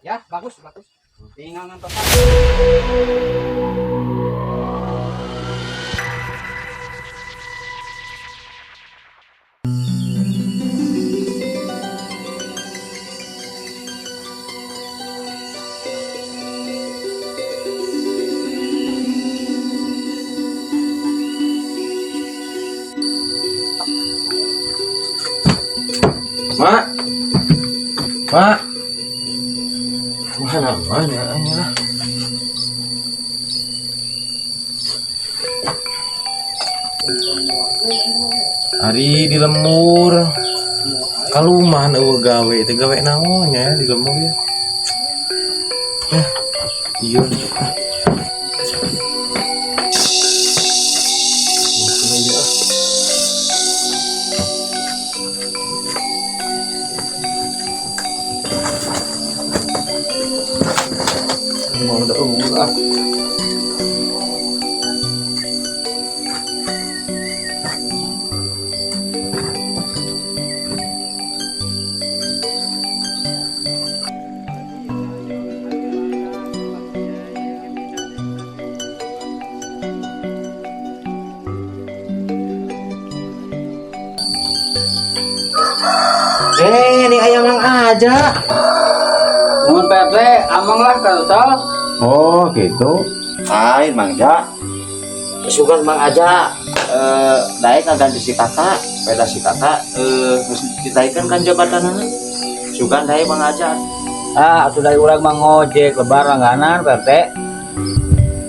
Ya, bagus, bagus. Tinggal ngantos. Mak. Mak. Mana mana ini lah. Ari di lembur. Kaluman euweuh gawe teh, gawe naon ya di lembur ya. Ya, iya. Mungkin aja, ah. Mau udah euweuh, ah. Eh, ini ayam Mang Aja. Mun Pak RT, amang lah kalau tahu. Oh, gitu. Lain Mang Ja. Sugan Mang Aja daek ngaganti si Tata, beda si Tata geus ditaikeun kan jabatanna. Sugan daek Mang Aja. Ah, atuh dari urang mah ngojek lebar langganan, Pak RT.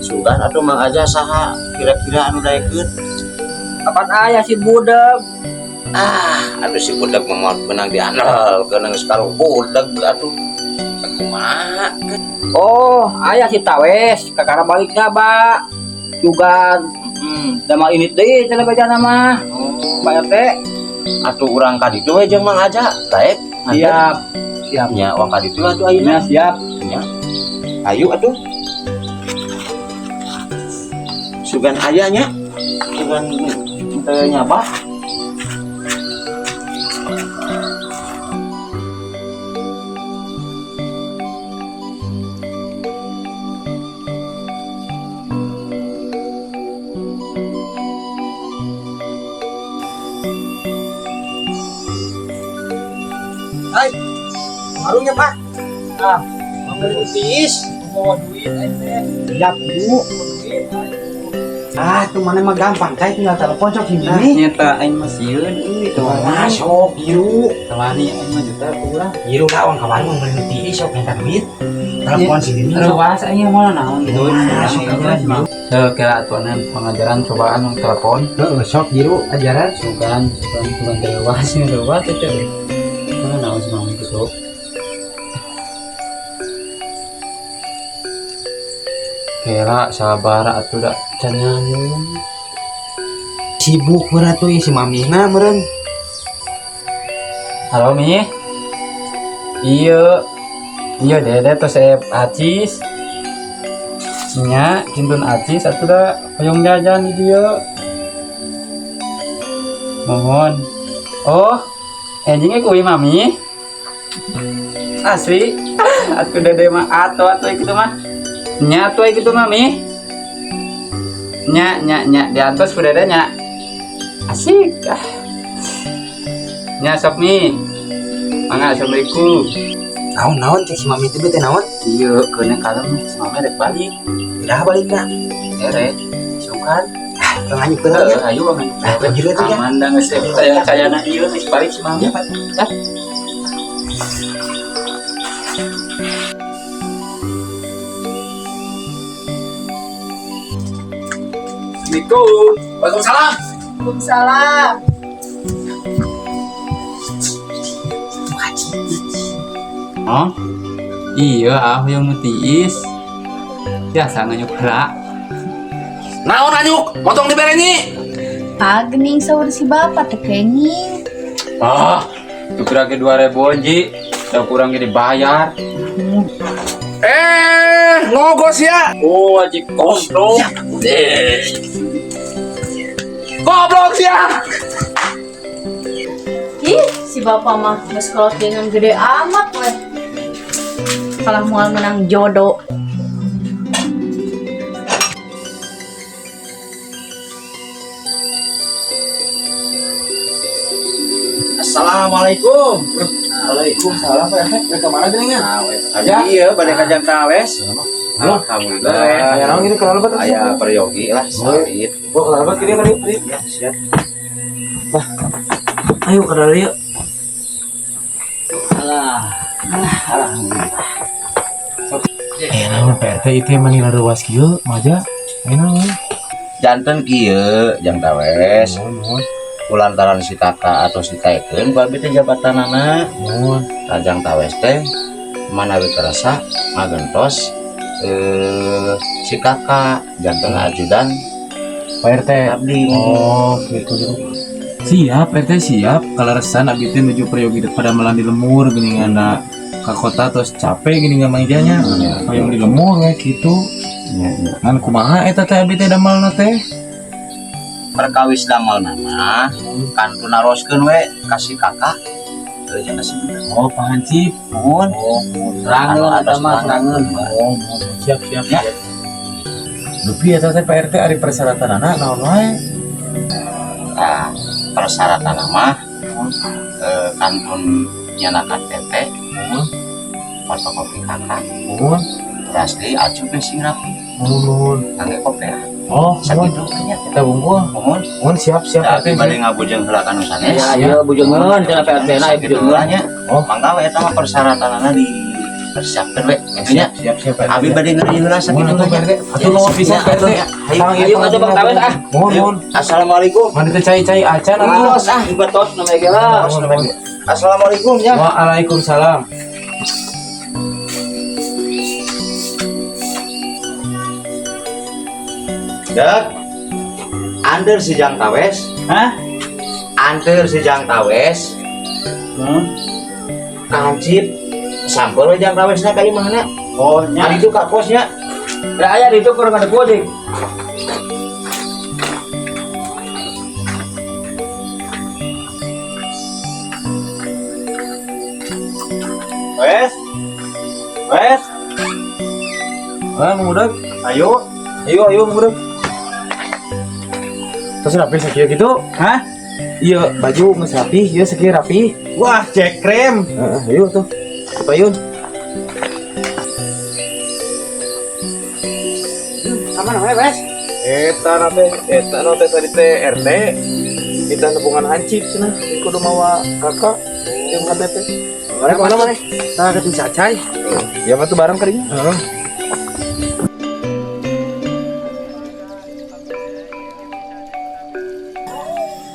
Sugan atuh Mang Aja saha kira-kira anu daekeun? Kapan aya si budak? Ah, aduh, si budak mah menang diandalkeun geus karo budak atuh. Kumaha? Oh, aya si Tawes, kakara baliknya, Pak. Juga damel ini deui cenah bejana mah. Oh, Pak RT. Atuh urang ka ditu we jeung Mang Aja, daek. Siap. Siap. Nya urang ka ditu atuh ayeuna. Ya, siap. Nya. Ayo atuh. Sugan aya nya. Sugan teu nyaba. Hai, warungnya, Pak. Ah, mau beli tiis. Mau duit aing teh. Siap, Bu. Ah, itu mana mah gampang, saya tinggal telepon sok sini. Nyata aing mah sieun euy teu Masuk, biru. Tewani aing mah juta kurang. Biru lah, uang kawan mau beli tiis sok minta duit. Telepon si Dini. sok. Rewas aing mah naon gitu. Masuk aja, biru. Heuh, kira atuan pengajaran cobaan yang telepon. Heeh, sok biru ajaran. Sugan, sugan, sugan rewas, rewas itu. Mana naon sih mami gitu. Kira sabar atuh da can nyambung. Sibuk meureun tuh si mamihna meureun. Halo, Mi. Iya. Iya, Dede tos saya acis. Nya, kintun acis atuh da hoyong jajan di dieu. Mohon. Oh, enjingnya kuy Mami. Asli. Atuh Dede mah atuh atuh gitu mah. Nya atuh gitu Mami. Nya nya nya diantos ku Dede nya. Asik. Ah. Nya sok, Mi. Mangga, assalamualaikum. Naon naon cek si mami teh teh naon? Iya, kena kalem si mami rek balik. Udah balik na. Ere, sukan. Urang anyuk heula nya. Heeh, ayo banget. Ah, anjir atuh ya. Aman dah geus saya kayana ieu geus balik si mami. Ya, Pak. Dah. Assalamualaikum. Waalaikumsalam. Waalaikumsalam. Oh. Iya, ah yang nu tiis. Biasa nganyuk heula. Naon anyuk? Motong dibere nyi. Ah, gening saur si bapak teh kenging. Ah, tuh kira ke 2000 ji. Udah kurang ge dibayar. Eh, ngogos ya. Oh, aji goblok. Eh. Goblok ya. Ih, si bapak mah geus kolot dengan gede amat weh. Kalah moal menang jodoh. Assalamualaikum. Waalaikumsalam Pak RT. Rek ka mana geuningan? Aja iya bade ka Jang Tawes. Alhamdulillah. Aya naon gitu ka lebet? Aya peryogi lah salit. Gua ka lebet kieu kali. Ya, siap. Ayo ka dieu yuk. Alah. Alhamdulillah. Eh, naon Pak RT itu mani laruas kieu, maja. Eh, naon? Janten kieu Jang Tawes. Nuhun, Kulantaran si kakak atau si taekeun babi teh jabatanana. nuhun. Tah Jang Tawes teh manawi kerasa ngagentos si kakak janten ajudan Pak RT. abdi. Oh, gitu gitu. Siap, RT siap. Kaleresan abdi teh nuju peryogi pada melan di lemur geuningan da ka kota terus capek geuningan Mang Ijanya. Hoyong di lemur we kitu. Iya, iya. Ngan kumaha eta teh abdi teh damelna teh? Perkawis damel nama kantun naroskeun we ka si kakak jeung ka si budak. Oh, Pak Hansip. Nuhun. Oh, Serangeun eta mah, serangeun. Oh, siap siap. Ya. Siap. Dupi eta teh Pak RT ari persyaratanana naon wae? Nah, persyaratan mah kantun nyana KTP, Nuhun, fotokopi kakak, nuhun, teras deui acup we sing rapi, nuhun. kangge kopi. Oh, nuhun. Sakitu nya. Kita bungkul. Nuhun. Nuhun siap siap Da Pak RT. abdi bade ngabujeng heula ka nu sanes. Ya, iya bujengeun cenah Pak RT na Sakitu bujengeun. heula nya. Oh. Mangga we eta mah persyaratanana dipersiapkeun we. Nya. Siap siap Pak RT. Abi bade ngeri heula sakitu Nuhun atuh Pak nya. RT. Atuh nuhun pisan Pak RT. Ayo, Ayo atuh Bang Tawes ah. Nuhun nuhun. Assalamualaikum. Mana teh cai-cai acan atuh. Tos ah, ibatos namanya ge lah. Assalamualaikum ya. Waalaikumsalam. Dek. Anteur si Jang Tawes. Hah? Anteur si Jang Tawes. Hmm. Ka Hansip. Sampel we Jang Tawesna ka imahna. Oh, nya. Ari itu ka kosnya. Da aya di itu kurang ada gojek. Wes. Wes. Ah, Mang Udag. Ayo. Ayo ayo Mang Udag. Terus rapi sakieu gitu? Hah? Iya, baju geus rapi, ieu sakieu rapi. Wah, cek krem. Heeh, ayo tuh. Payun. Sama namanya, Wes. Eta na teh, eta na teh tadi teh RT. Kita nepungan hansip cenah, kudu mawa kakak jeung KTP. Mana mana mana? Tah ke cacai. Ya mah tuh bareng kadinya. Heeh.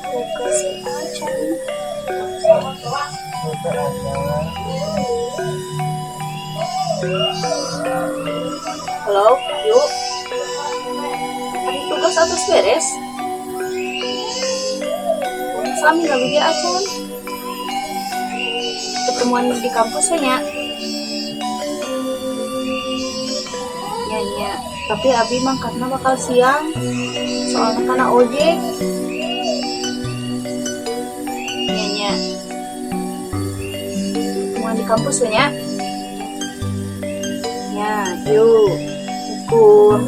Tugas si Acan. Halo, yuk. Ari tugas atos beres. Sami nggak bikin acan. Ketemuan di kampus we nya. Ya nya, tapi abi mangkatna bakal siang. Soalnya karena ojek. Ya nya. Ketemuan di kampus we nya. Ya, yuk. Assalamualaikum.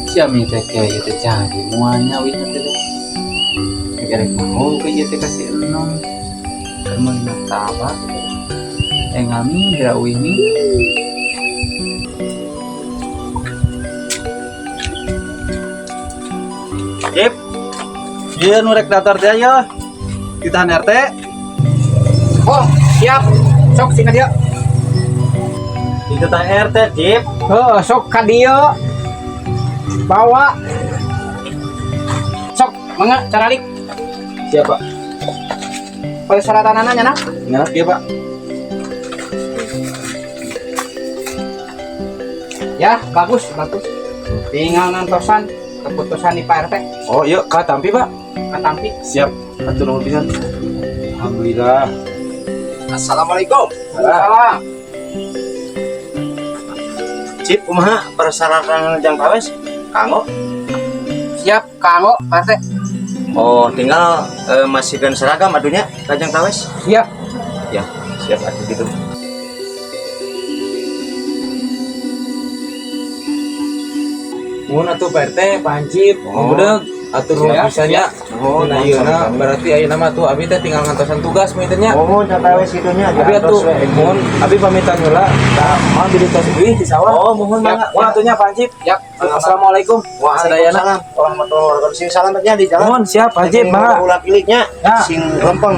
Si Ami teh kayak teh jadi muanya wina teh. Gara mau ke ieu teh kasih enom. Keur meuli martabak gitu. Eh ngami geura uih mi. Cip. Ieu nu rek daftar teh ya. Ditahan RT. Oh, siap. Sok sing ka dieu. Ditahan RT, Cip. Heuh, sok ka dieu. Bawa. Sok, mangga caralik. Siap, Pak. Persyaratanana nya nak. Ngarap ya, Pak. Ya, bagus, bagus. Tinggal nantosan keputusan di Pak RT. Oh, iya, katampi, Pak. Katampi. Siap. Atur nuhun pisan. Alhamdulillah. Assalamualaikum. Salam. Cip, kumaha persyaratan Jang Tawes? Kanggo. Siap, kanggo, Pak RT. Oh, tinggal masihkeun seragam atuh nya ka Jang Tawes. Siap. Ya, siap atuh gitu. Mun atuh Pak RT, Pak Hansip, Oh. Mang Budeg, atur nuhun Siap, pisan nya. Oh, Dina ieuna berarti ayeuna mah tuh abi teh tinggal ngantosan tugas mah nya. Mohon sampai we kitu nya. Abi atuh mohon abi pamitan heula. Tah, mah beli tos uih di sawah. Oh, mohon mangga. Mohon atuh nya Pak Hansip. Yap. Assalamualaikum. Sadayana. Waalaikumsalam warahmatullahi wabarakatuh. Sing salametnya di jalan. Mohon siap Pak Hansip, mangga. Ulah kiliknya Ya. sing lempeng.